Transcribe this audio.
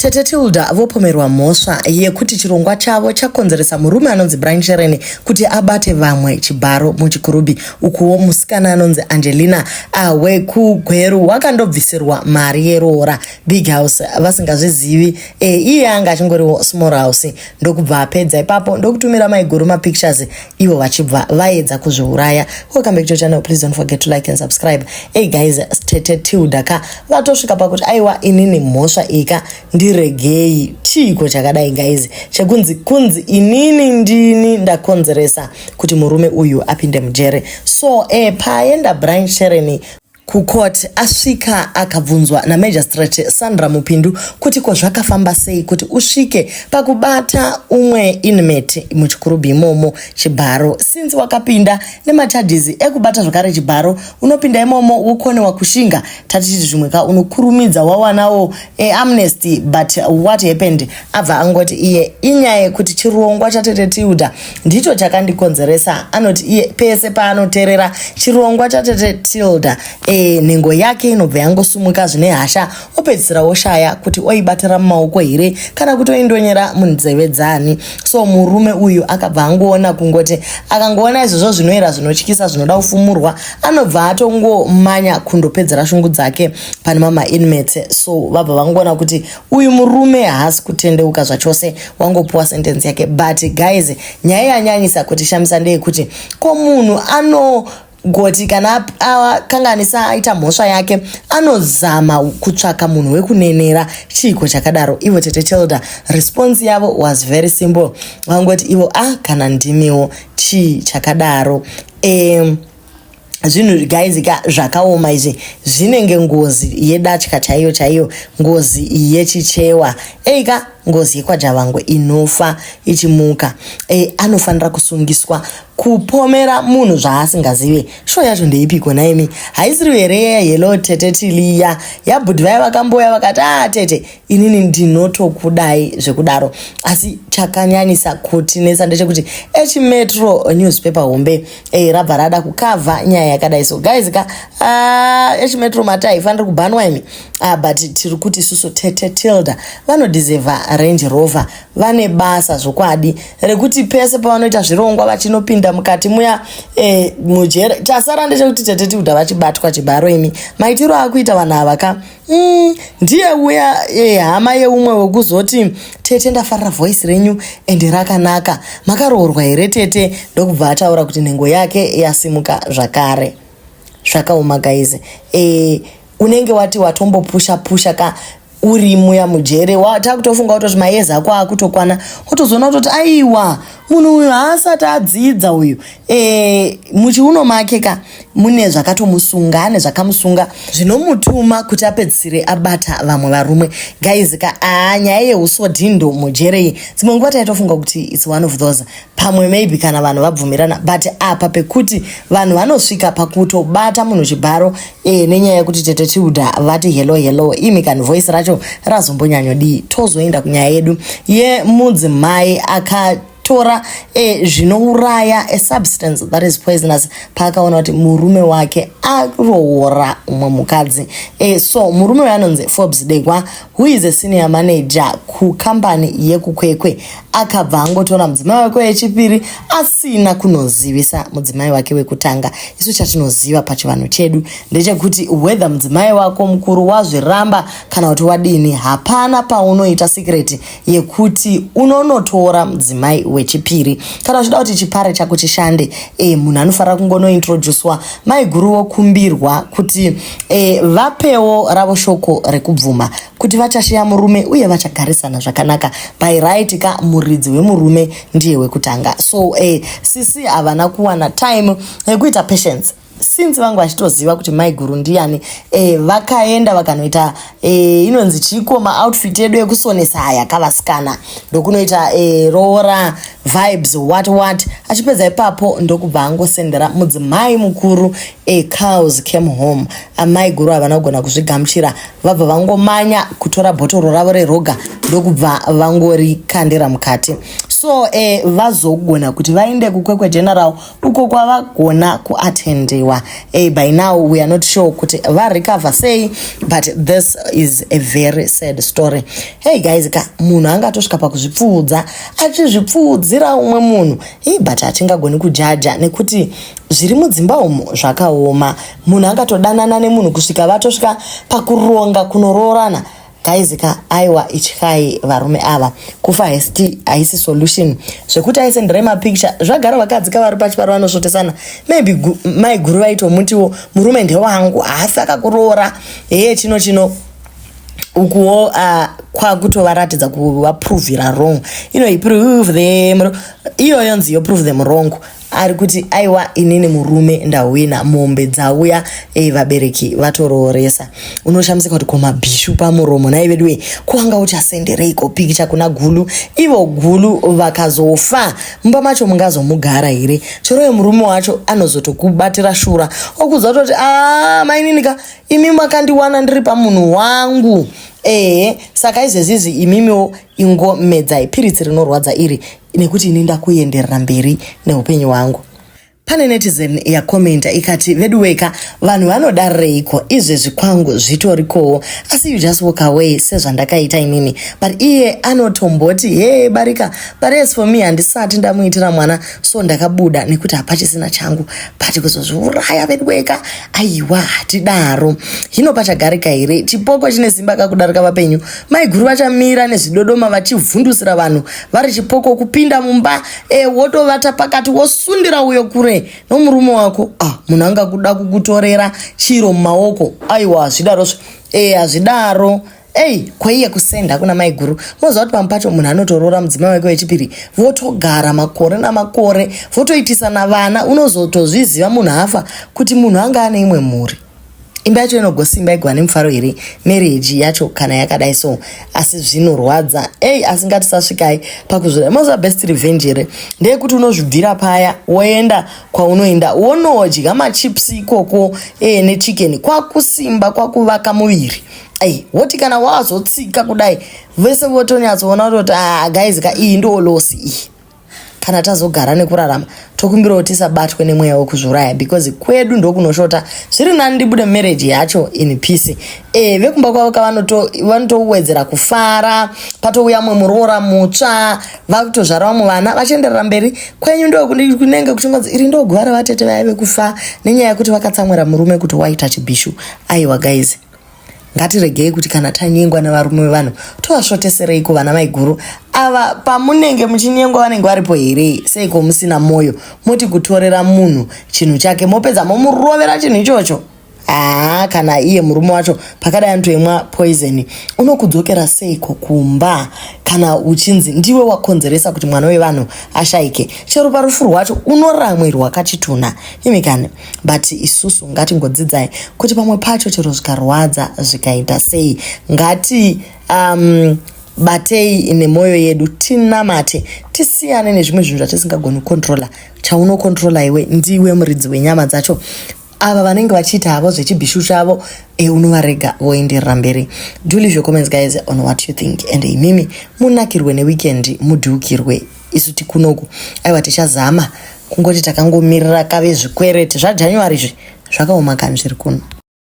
Tete Tilda vopomerwa mhosva yekuti chirongwa chavo chakonzeresa murume anonzi Brian Shereni kuti abate vamwe chibharo muChikurubi. Ukuwo musikana anonzi Angelina wekuGweru wakandobvisirwa mari yeroora big house vasingazvizivi. Iye anga achingoriwo small house ndokubva apedza ipapo ndokutumira maiguru mapictures ivo vachibva vaedza kuzviuraya. Welcome back to your channel. Please don't forget to like and subscribe. Hey guys, Tete Tilda ka vatosvika pakuti aiwa, inini mhosva ika ndiregei. Chiiko chakadai guys, chekunzi kunzi inini ndini ndakonzeresa kuti murume uyu apinde mujere? So paenda Brian Shereni kucourt, asvika akabvunzwa namagistrate Sandra Mupindu kuti ko zvakafamba sei kuti usvike pakubata umwe inmate muChikurubi imomo chibharo, since wakapinda nemacharges ekubata zvakare chibharo, unopinda imomo wokonewa kushinga, tatichiti zvimwe ka unokurumidza wawanawo amnesty, but what happened? Abva angoti iye inyaya yekuti chirongwa chaTete Tilda ndicho chakandikonzeresa. Anoti iye pese paanoteerera chirongwa chaTete Tilda, nhengo yake inobva yangosumuka zvine hasha, opedzisira woshaya kuti oibatira mumaoko here kana kuti oindonyera munzeve dzani. So murume uyu akabva angoona kungoti akangoona izvozvo zvinoera zvinotyisa zvinoda kufumurwa, anobva atongomanya kundopedzera shungu dzake pane mamainmates. So vabva vangoona kuti uyu murume haasi kutendeuka zvachose, wangopuwa sentence yake. But guys, nyaya yanyanyisa kuti shamisa ndeyekuti ko munhu ano goti kana akanganisa, aita mhosva yake, anozama kutsvaka munhu wekunenera. Chiiko chakadaro? Ivo Tete Tilda, response yavo was very simple. Vangoti ivo, "A, kana ndimiwo, chii chakadaro?" Zvinhu guys ka zvakaoma izvi, zvinenge ngozi yedatya chaiyo chaiyo, ngozi yechichewa eika, ngozi yekwaJavangwe inofa ichimuka. Anofanira kusungiswa kupomera munhu zvaasingazive. Show yacho ndeipiko naimi? Haisiri here "Hello Tete Tiliya" yabhudhi vaya vakamboya vakati, "A, tete, inini ndinotokudai zvekudaro"? Asi chakanyanyisa kutinetsa ndechekuti H-Metro newspaper hombe rabva rada kucover nyaya yakadai. So guys ka, H-Metro mati haifaniri kubhanwa imi. But tiri kuti isusu Tete Tilda vanodeserva Range Rover. Vane basa zvokwadi rekuti pese pavanoita zvirongwa vachinopinda mukati muya mujere. Chasara ndechekuti Tete Tilda vachibatwa chibharo imi. Maitiro akuita vanhu ava ka, ndiye uya hama yeumwe wekuzoti, "Tete, ndafarira voice renyu ende rakanaka, makaroorwa here tete?" Ndokubva ataura kuti nhengo yake yasimuka zvakare. Zvakaoma guys. Unenge wati watombopusha pusha ka uri muya mujere, takutofunga kutoti maezi ako akutokwana, wotozoona kutoti aiwa, munhu uyu haasati adzidza uyu. Muchiuno make ka mune zvakatomusunga, ane zvakamusunga zvinomutuma kuti apedzisire abata vamwe varume. Guys ka, aa, nyaya yeusodhindo mujere iyi, dzimwe nguva taitofunga kuti it's one of those pamwe maybe kana vanhu vabvumirana, but apa pekuti vanhu vanosvika pakutobata munhu chibharo nenyaya yekuti Tete Tilda vati, "Hello, hello," imi kani voice racho razombonyanyodii? Tozoenda kunyaya yedu yemudzimai akatora zvinouraya, a substance that is poisonous, paakaona kuti murume wake aroora umwe mukadzi. So murume uyu anonzi Forbes Degwa, who is a senior manager kukambani yekuKwekwe, akabva angotora mudzimai wake wechipiri asina kunozivisa mudzimai wake wekutanga. Isu chatinoziva pachivanhu chedu ndechekuti whether mudzimai wako mukuru wazviramba kana kuti wadini, hapana paunoita secret yekuti unonotora mudzimai wechipiri. Kana uchida kuti chipare chako chishande, munhu anofanira kungonointroducwa, maiguru vokumbirwa kuti vapewo ravo shoko rekubvuma kuti vachashiya murume uye vachagarisana zvakanaka. By right ka, muridzi wemurume ndiye wekutanga. So sisi havana kuwana time yekuita patience, since vangu vachitoziva kuti maiguru ndiani. Vakaenda vakanoita inonzi chiko, maoutfit edu ekusonesa aya kavasikana, ndokunoita roora vibes, what what. Achipedza ipapo ndokubva angosendera mudzimai mukuru cows came home. Amai guru havana kugona kuzvigamuchira, vabva vangomanya kutora bhotoro ravo reroga ndokubva vangorikandira mukati. So So vazogona kuti vaende kuKwekwe General uko kwavagona kuatendiwa. By now we are not sure kuti varecover sei, but this is a very sad story. Hey guys ka, munhu angatosvika pakuzvipfuudza achizvipfuudzira umwe munhu. Hey, but hatingagoni kujaja nekuti zviri mudzimba umu zvakaoma. Munhu angatodanana nemunhu kusvika vatosvika pakuronga kunoroorana. Guys ka, aiwa, ityai varume ava. Kufa haisiti, haisi solution. Zvekuti aisenderai mapicture, zvagara vakadzi kavari pachiparo vanosvotesana. Maybe mai guru vaitomutiwo murume ndewangu, haasi akakuroora heye chino chino ukuwo. Kwakutovaratidza kuvaprovhira wrong. Ino prove them, iyoyo nziyo prove them wrong. Ari kuti aiwa, inini murume ndahwina, mombe dzauya, vabereki vatorooresa. Unoshamisika kuti komabhishu pamuromo nai vedu, kwanga uchasendereiko pikicha kuna gulu? Ivo gulu vakazofa, mumba macho mungazomugara here? Chero murume wacho anozotokubatira shura, okudza kutoti, a maininika, imi makandiwana ndiri pamunhu wangu. Ehe, saka izvezvizvi imimiwo ingomedzai piritsi rinorwadza iri, nekuti ini ndakuenderera mberi neupenyu hwangu. Pane netizen yakomenta ikati, "Veduweka, vanhu vanodarireiko? Izvezvi kwangu zvitorikowo, asi you just walk away sezvandakaita inini." But iye anotomboti, "He, barika, but as for me handisati ndamuitira mwana, so ndakabuda nekuti hapachisina changu." But kuzozviuraya, veduweka, aiwa, hatidaro. Hino pachagarika here? Chipoko chine simba kakudarika vapenyu. Maiguru vachamira nezvidodoma vachivhundusira vanhu vari chipoko kupinda mumba. Wotovata pakati, wosundira uyo kure nomurume wako. Ah, munhu angakuda kukutorera chiro mumaoko. Aiwa, hazvidarozvo. Hazvidaro. Ei, kwaiye kusenda kuna maiguru. Moziva kuti pamwe pacho munhu anotoroora mudzimai wake wechipiri, votogara makore namakore, votoitisana vana. Unozotozviziva munhu afa kuti munhu anga ane imwe mhuri. Imba yacho inogosimba, igova nemufaro here marriage yacho kana yakadai so? Asi zvinorwadza ei, asi ngatisasvikai pakuzvira. Moziva best revenge here? Ndeyekuti unozvibvira paya, woenda kwaunoenda, wonodya machips ikoko nechicken, kwakusimba, kwakuvaka muviri. Ei, woti kana wazotsika kudai, vese votonyatsoona kutoti, ah guys ka, iyi ndo loss iyi. Kana tazogara nekurarama, tokumbirawo tisabatwe nemweya wekuzviuraya, because kwedu ndokunoshota. Zviri nani ndibude marriage yacho in peace. Vekumba kwavo kavanotowedzera kufara, patouya mumwe muroora mutsva, vakutozvara vamwe vana, vachienderera mberi. Kwenyu ndo kunenge kuchingonzi iri ndo guva ravatete vaya vekufa nenyaya yekuti vakatsamwira murume kuti waita chibhishu. Aiwa guys, ngatiregei kuti kana tanyengwa nevarume vevanhu tovasvotesereiko. Vana maiguru ava, pamunenge muchinyengwa vanenge varipo here? Seiko musina mwoyo? Moti kutorera munhu chinhu chake, mopedza momurovera chinhu ichocho. Haa, kana iye murume wacho pakadai anotoimwa poison, unokudzokera seiko kumba kana uchinzi ndiwe wakonzeresa kuti mwana wevanhu ashayike? Chero parufu rwacho unoramwirwa kachituna imi kani. But isusu ngatingodzidzai kuti pamwe pacho chero zvikarwadza zvikaita sei, ngati batei nemwoyo yedu, tinamate, tisiyane nezvimwe zvinhu zvatisingagoni kucontrola. Chaunocontrola iwe, ndiwe muridzi wenyama dzacho. Ava vanenge vachiita havo zvechibhishu chavo, unovarega voenderera mberi. Do leave your comments guys on what you think, and imimi munakirwe neweekend, mudhukirwe. Isu tikunoku, aiwa, tichazama kungoti takangomirira kave zvikwereti zvaJanuary. Izvi zvakaoma kani zviri kuno.